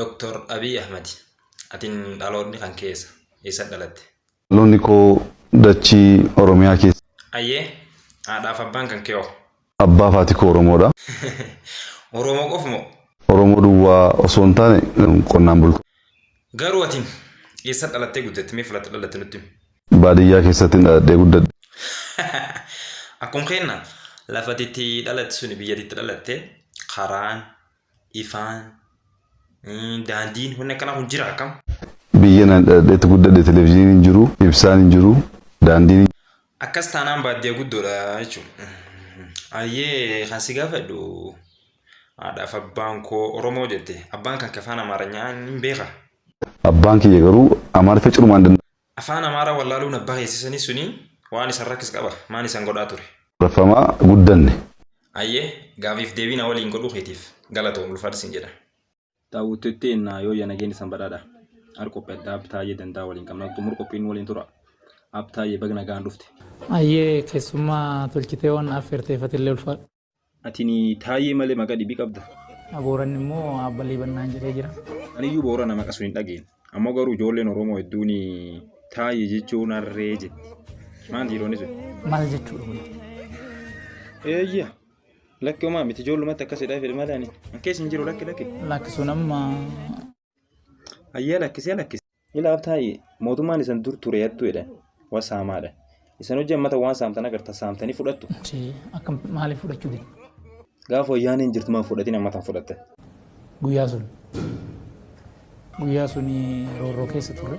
Doktor Abiy Ahmad, atin dhaloonni kan kee eessa? Eessa dhalatte? Dhaloonni koo dachii Oromiyaa keessa. Ayyee, haadhaaf abbaan kan kee hoo? Abbaa fi haati koo Oromoodha. Oromoo qofa moo? Oromoo duwwaa osoo hin taane qonnaan bultoota. Garuu atin eessa dhalattee guddatte? Mee fulatti dhalatte nutti himi. Baadiyyaa keessattin dhaladhee guddadhe. Akkuma keenna lafa ati itti dhalatte suni biyya ati itti dhalatte karaan, ifaan, daandiin wanni akkanaa kun jira akkam? Biyya ani dhaladhee itti guddadhe televizyiiniin hin jiru, ibsaan hin jiru, daandiin hin Akkas taanaan baadiyyaa guddoodha jechuudha. Ayyee kan si gaafadhu haadhaaf abbaan koo Oromoo jette abbaan kan kee afaan Amaaranyaa hin beeka. Abbaan kiyya garuu Amaariffa cirumaa hin danda'u. Afaan Amaaraa wallaaluun abbaa keessisanii suni waan isan rakkis qaba maan isan godhaa ture. Raffamaa guddanne. Ayyee gaafiif deebii na waliin godhuu keetiif galatoom ulfaadhu siin jedha. Daawwattoota ennaa yooyya nageen isan badhaadha. Ar qophii addaa Aab Taayyee Danda'a waliin qabna. Xumur qophiin nu waliin tura. Aab Taayyee baga nagaan dhufte. Ayyee keessummaa tolchitee waan na affeerteef atillee ulfaadhu. Atini Taayyee malee maqa dhibi qabda? Booranni immoo Aabba Liiban naan jedhee jira. Aniyyuu Boorana maqa sun hin dhageen. Ammoo garuu ijoolleen Oromoo hedduun Taayyee jechuun harree jetti. Maal dhiironni sun? Maal jechuudha kun? Eeyya. Lakki homaa miti ijoollumatti akkas jedhaa fedhe malee ani. An keessa hin jiru lakki lakki. Lakki sun amma Ayyee lakkisee lakkise. Ilaaf taa'e mootummaan isan dur ture yattu jedhan wa saamaadha. Isan hojii ammata waan saamtan agarta saamtanii fudhattu. Akkam maaliif fudhachuu dide? Gaafa wayyaaneen jirtu maan fudhatin ammatan fudhattan. Guyyaa sun guyyaa sun roorroo keessa turre.